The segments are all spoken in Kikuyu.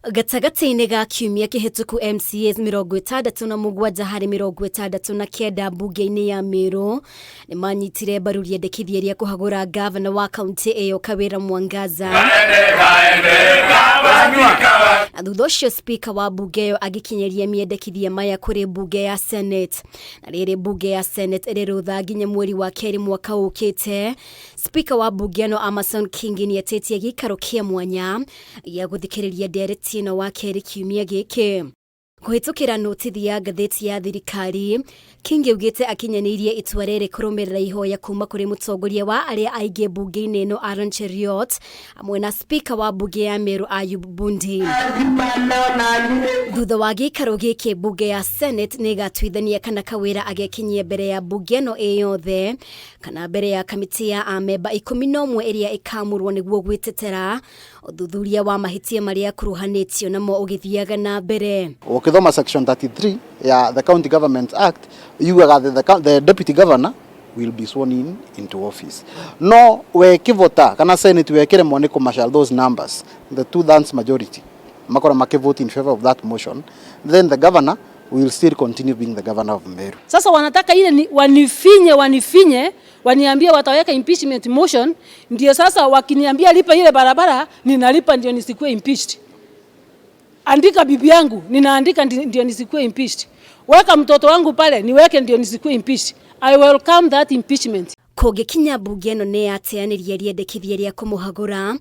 Gatagatĩ-inĩ ga kiumia kĩhĩtũku MCAs 67 harĩ 69 mbunge-inĩ ya Meru nĩ manyitire mbaru rĩendekithia rĩa kũhagũra ngavana wa kaunti ĩyo Kawĩra Mwangaza. Na thutha ũcio spika wa mbunge ĩyo agĩkinyĩria mĩendekithia maya kũrĩ mbunge ya Senate. Na rĩrĩ mbunge ya Senate ĩrĩ rũtha nginya mweri wa kerĩ mwaka ũkĩte, spika wa mbunge ĩno Amason Kingi nĩetĩtie gĩikaro kĩa mwanya gĩa gũthikĩrĩria ndereti ĩno wa kerĩ kiumia gĩkĩ. Kũhĩtũkĩra notithi ya ngathĩti ya thirikari, Kingi augĩte akinyanĩirie itua rĩrĩ kũrũmĩrĩra ihoya kuma kũrĩ mũtongoria wa arĩa aingĩ mbunge-inĩ ĩno Aaron Cheruiyot hamwe na spika wa mbunge ya Meru Ayub Bundi. Thutha wa gĩikaro gĩkĩ mbunge ya Senate nĩ ĩgatuithania kana Kawĩra agekinyia mbere ya mbunge ĩno ĩ yothe kana mbere ya kamĩtĩ ya amemba 11 ĩrĩa ĩkamũrwo nĩguo gwĩtetera Ũthuthuria wa mahĩtia marĩa akuruhanĩtio namo ũgĩthiaga na mbere. Ũkĩthoma section 33 ya the County Government Act yugaga the deputy governor will be sworn in into office. No wekĩvota kana senate wekĩremwo nĩ kũ those numbers, the two thirds majority makorwo makĩvote in favor of that motion, then the governor will still continue being the governor of Meru. Sasa wanataka ile ni wanifinye wanifinye waniambie wataweka impeachment motion, ndio sasa wakiniambia lipa ile barabara ninalipa ndio nisikuwe impeached. Andika bibi yangu ninaandika ndio nisikuwe impeached. Weka mtoto wangu pale niweke ndio nisikuwe impeached. I welcome that impeachment. Kũngĩkinya mbunge ĩno nĩ yateanĩria rĩendekithia rĩa kũmũhagũra,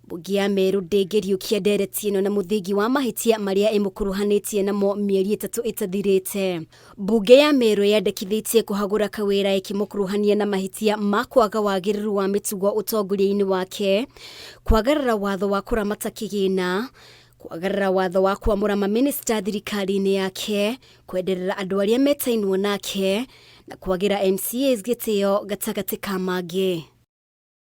mbunge ya Meru ndĩngĩriũkia ndereti ĩno na mũthingi wa mahĩtia marĩa ĩmũkuruhanĩtie namo mĩeri 3 ĩtathirĩte. Mbunge ya Meru yendekithĩtie kũhagũra Kawĩra ĩkĩmũkuruhania na mahĩtia ma kwaga wagĩrĩru wa mĩtugo ũtongoria-inĩ wake, kwagarara watho wa kũramata kĩgĩna, kwagarara watho wa kwamũra mamĩnĩsta thirikari-inĩ yake, kwenderera andũ arĩa metainwo nake, na kwagĩra MCAs gĩtĩo gatagatĩ ka mangĩ.